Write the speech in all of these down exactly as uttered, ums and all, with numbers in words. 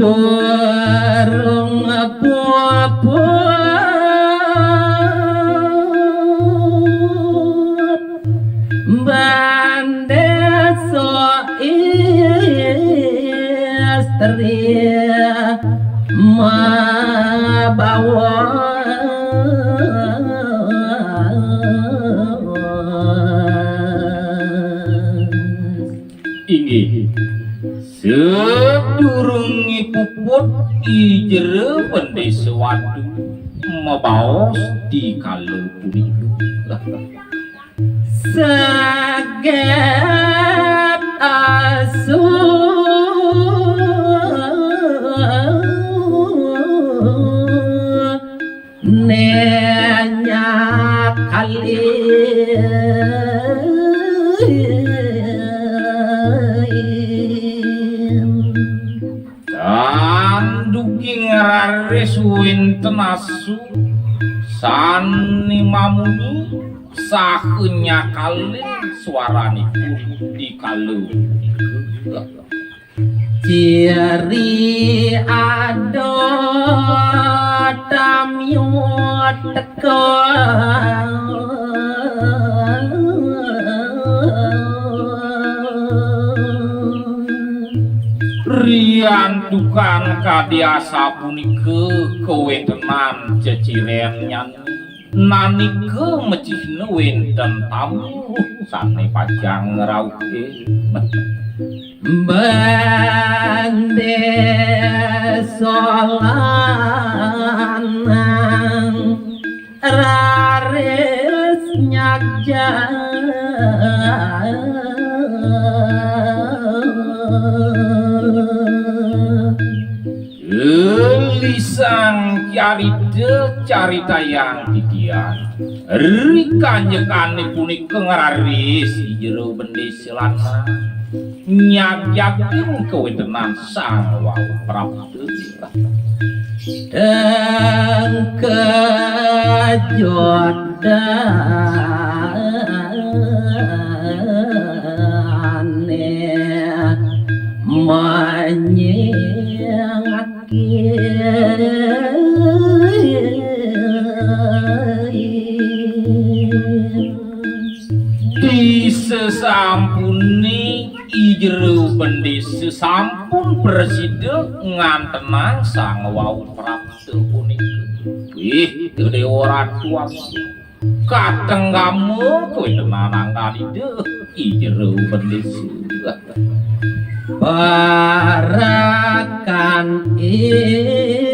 Burung puput bandesa istri mabawa. Inggih. Sadurunge puput, I Jero Bendesa Watu mabaos dikala punika. Saget asu nenyak kalin. Tan dugi ngraris wenten asu sane mamunyi saha nyakalin swaranipun dikala punika. Ciri ada tamyut teka. Riantukan kadi asapunika kawentenan cecirennyane. Nanika mecihna wenten tamu sane pacang ngrauhin. Bendesa lanang raris nyagja. Gelisang carita caritayang titiang. Rikanjekane punika ngraris I Jero Bendesa lanang nyagyakin kawentenan Sang Wau Prapta. Teng kejodane manying Di sesampune I Jero Bendesa sampun prasida ngantenang Sang Wau Prapta punika. Wih, Dewa Ratu Agung. Katenggama kowe tenan anggan Ida, I Jero Bendesa. Parakan Ida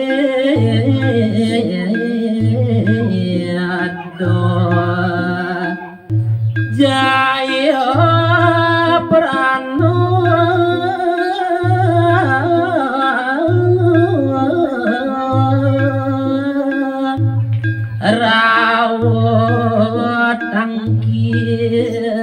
Jaya Prana. Rawat tangkil.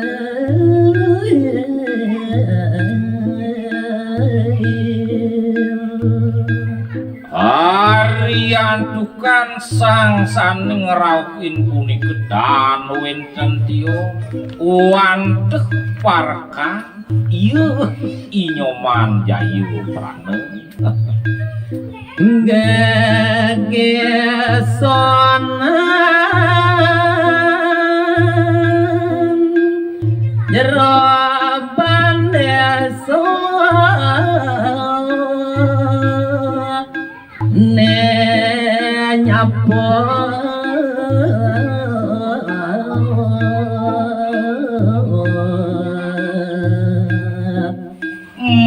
Ariantukan sang saning rauhin punika tan wenten tiya wanteh parkan. Iya, I Nyoman Jaya Prana. Gegesonan jero bendesa ne nyapa.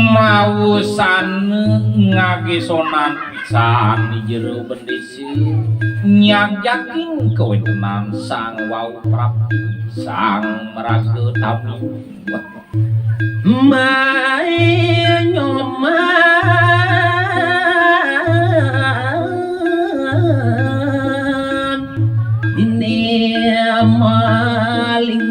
Mawusana ngagesonan pisan jero bendesa nyagyaking kawentenan Sang Wau Prapta, Sang Maraga Tami. Mai Nyoman dini maling.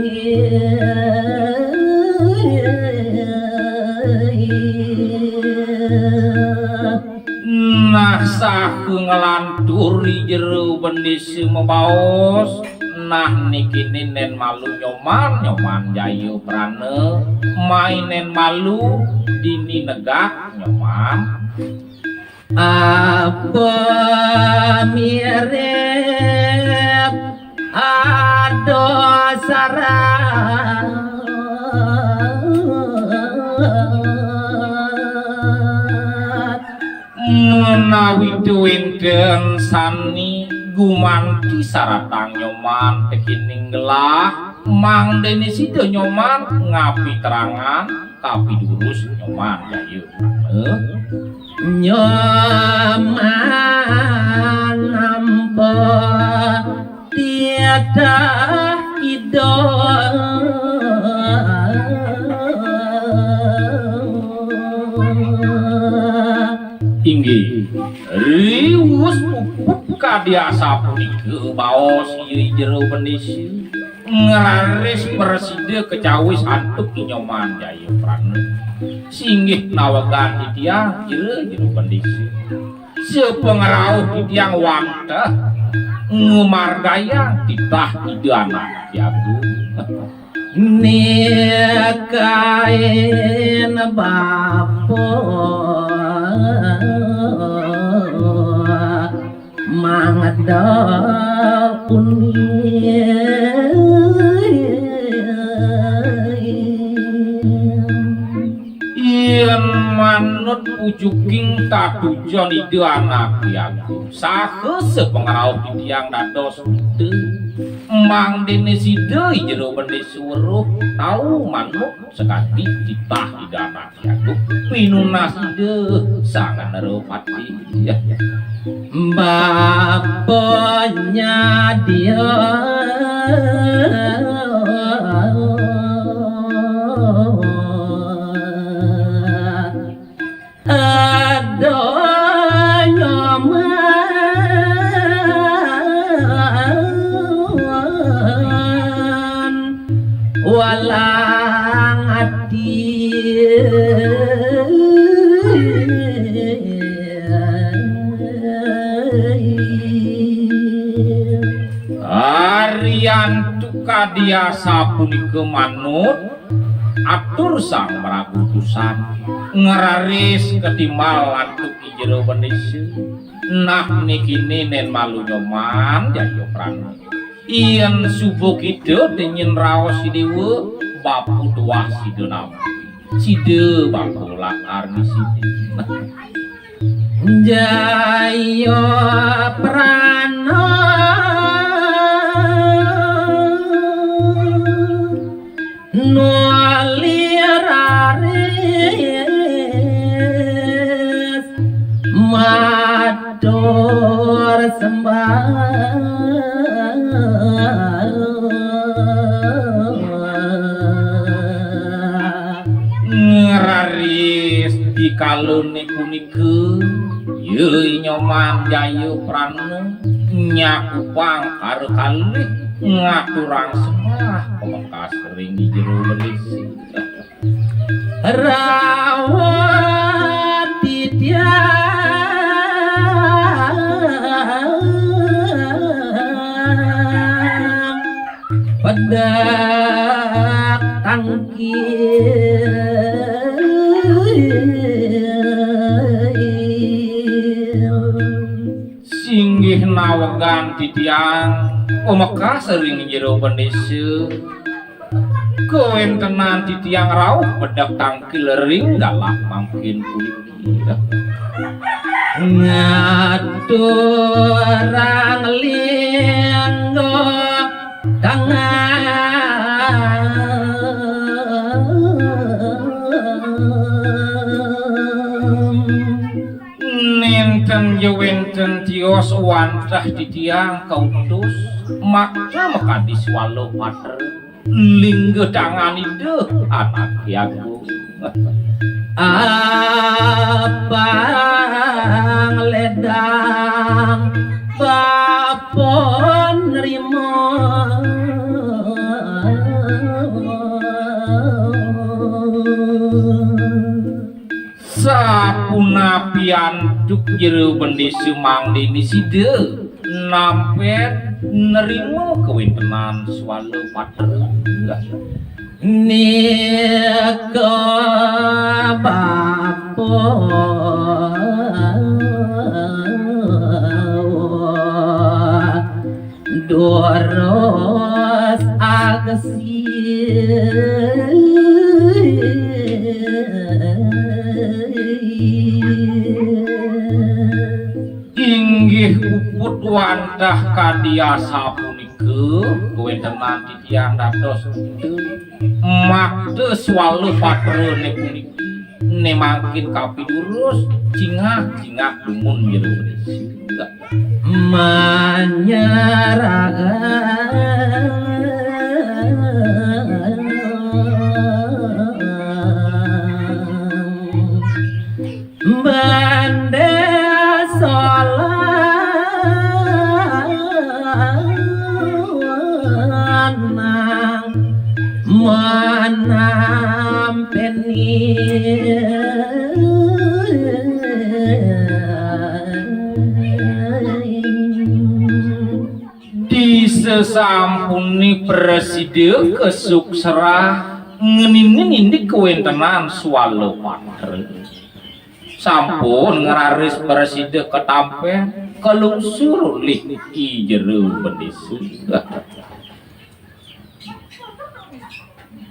Nah, saha nglantur jero bendesa mabaos, nah niki nen malu Nyoman, Nyoman Jaya Prana, mai nen malu dini negak Nyoman. Apa mirip ada sarang. Menawi wénten sani gumanti saratang Nyoman tekining gelah, mangdene sida Nyoman ngapiterangan kapidurus Nyoman Jaya. Eh? Nyoman nampa titah Ida. Inggih, riwus puput kadi asapunika baos Ida Jero Bendisi. Ngraris prasida kacawis antuk Nyoman Jaya Prana. Singgih nawegang titiang Ida Jero Bendisi. Sapangrauh titiang wantah ngamargiang titah Ida Anaké Agung. Nikain bapa mangda puni. Yén manut pucuking tatujon Ida Anaké Agung, saha sapangrauh titiang dados buta, mangdene sida I Jero Bendisi weruh tau manut sakadi titah Ida Anaké Agung, pinunas Ida Sang Narapati. Bapa nyadia. Ada Nyoman walang ati. Ariantuk kadi asapunika manut, atur sang maraga utusan, ngraris katimbal antuk I Jero Bendisi. Nah, niki nén malu Nyoman Jaya Prana. Yén suba kita demen raos I Déwa, bapa tuah sida nampi. Sida bapa lakar ngisini. Jaya Prana nuli raris matur sembah. Ngraris di kalane punika, ya Nyoman Jaya Prana nyakupang karo kalih ngaturang sembah pamekas ring I Jero Bendisi. Rawuh titiang pedek tangkil. Singgih nawegang titiang pamekas ring Jero Bendisi. Kawentenan titiang rauh pedek tangkil ring galah mangkin puniki. Ngaturang lingga kang nenten ya wenten tios wantah titiang kautus makta makadi swala patra. Lingga tangan Ida Anaké Agung. Abang ledang bapa nrima. Sapunapi antuk Jero Bendisi mangdene sida nampi nrima kawentenan swala patra. Nika bapa Inggih puput wantah kadi asapunika kawéntenan titiang dados makta swala patrané puniki. Né mangkin kapidurus, cingak-cingak dumun jero desa. Manyarahang bendé salanang manampeni. Disasampuné prasida kasukserah ngeninin indik kawéntenan swala patra. Sampun ngraris prasida katampén, kalungsur olih I Jero Bendésa.